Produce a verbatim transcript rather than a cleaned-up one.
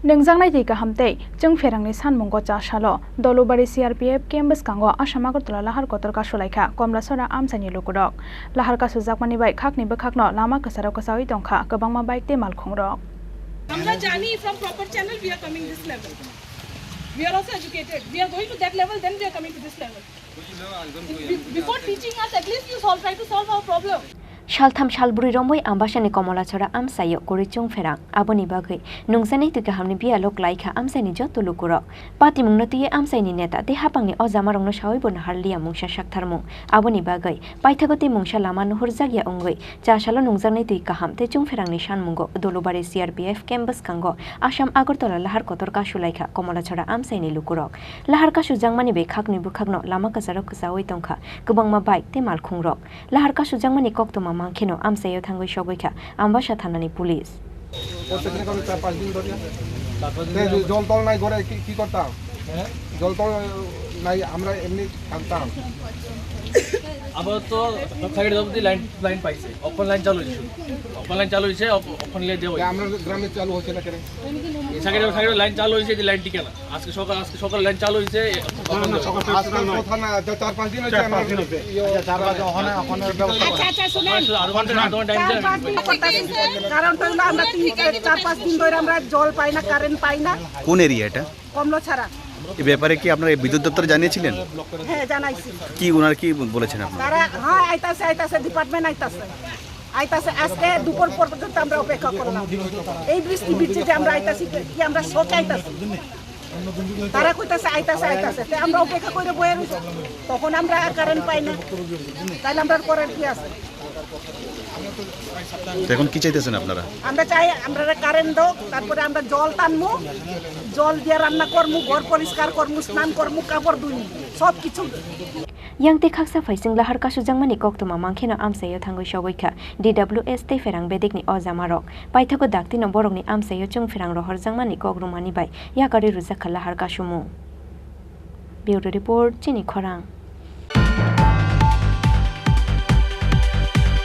Nungjaknai twi kaham tei chwngpherangni sanmungo cha salo Dolubari C R P F camp bwskango Assam Agartala lahar kotor kasulaikha Komlasora amchaini lukurok. Lahar kasujakmani bai khakni bwkhakno lama kwcharo kwchaui tongkha kwbangma bike tei malkhungrok. আমরা জানি from proper channel we are coming this level. We are also educated. We are going to that level, then we are coming to this level. Be- Before teaching us, at least you solve, try to solve our problem. Saltham salbrwi romwi Ambasani Komolachora amchaio kwrwi chwngpherang. Aboni bagwi nungjaknai twi kahamni biyalo klaikha amchaini joto lukurok. Patimungno twiwi amchaini neta tei haphangni o jamarokno sawibo naharliya mungsa saktharmung. Aboni bagwi paithago tei mungsa lama nuhurjakya wngwi cha salo nungjaknai twi kaham tei chwngpherangni sanmungo Dolubari C R P F camp bwskango Assam Agartala lahar kotor kasulaikha Komolachora amchaini lukurok. Lahar kasujakmani bai khakni bwkhakno lama kwcharo kwchaui tongkha kwbangma bike tei malkhungrok. Lahar kasujakmani koktwma mankheno amchaio thangwi sogwikha Ambasa thanani police. জল টল নাই ঘরে, কি কি করতাম? জল টল নাই, আমরা এমনি থাকতাম। আপাতত সাইড অবধি লাইন লাইন পাইছে, অখন লাইন চালু হয়েছে, অখন লাইন চালু হয়েছে, অখন লাইন দেওয়া হয়েছে। আমরা গ্রামে চালু হচ্ছে না কেন? সাইডে সাইডে লাইন চালু হয়েছে, যে লাইন টিকে না। আজকে সকাল আজকে সকাল লাইন চালু হয়েছে। আজকাল কথা না, যা চার পাঁচ দিন হচ্ছে। চার পাঁচ দিন হচ্ছে। আচ্ছা, আচ্ছা, শুনেন। আধা ঘন্টা আধা ঘন্টা টাইম। চার পাঁচ দিন করতেছি। কারণ তো হলো আমরা তিন চার পাঁচ দিন ধরে আমরা জল পাই না, কারেন্ট পাই না। কোন এরিয়া এটা? কমলো ছাড়া। এই ব্যাপারে কি আপনারা এই বিদ্যুৎ দপ্তরে জানিয়েছিলেন? হ্যাঁ, জানাইছি। কি ওনারা কি বলেছেন আপনারা? তারা, হ্যাঁ, আইতাছে, আইতাছে, ডিপার্টমেন্ট আইতাছে। আইতাছে, আজকে দুপুর পর্যন্ত আমরা অপেক্ষা করলাম। এই বৃষ্টি বৃষ্টি যে আমরা আইতাছি, কি আমরা শোকে আইতাছি? তারা কইতাছে, "আইতাছে, আইতাছে।" তে আমরা অপেক্ষা করে বয়ে রইছি। তখন আমরা আর কারেন্ট পাই না। তাহলে আমরা আর করার কি আছে? তো এখন কি চাইতেছেন আপনারা? আমরা চাই, আমরা কারেন্ট দাও, তারপরে আমরা জল টানমু, জল দিয়ে রান্না করমু, ঘর পরিষ্কার করমু, স্নান করমু, কাপড় ধুইমু, সব কিছু। Yang tei khaksa phaising lahar kasujakmani koktwma mankheno amchaio thangwi sogwikha D W S tei pherang bedekni o jamarok. Paithago daktino borokni amchaio chwngpherang rohorjakmani kok rwmani bai yakarwi rwjakha lahar kasumung. Bureau Report, Chini Khorang.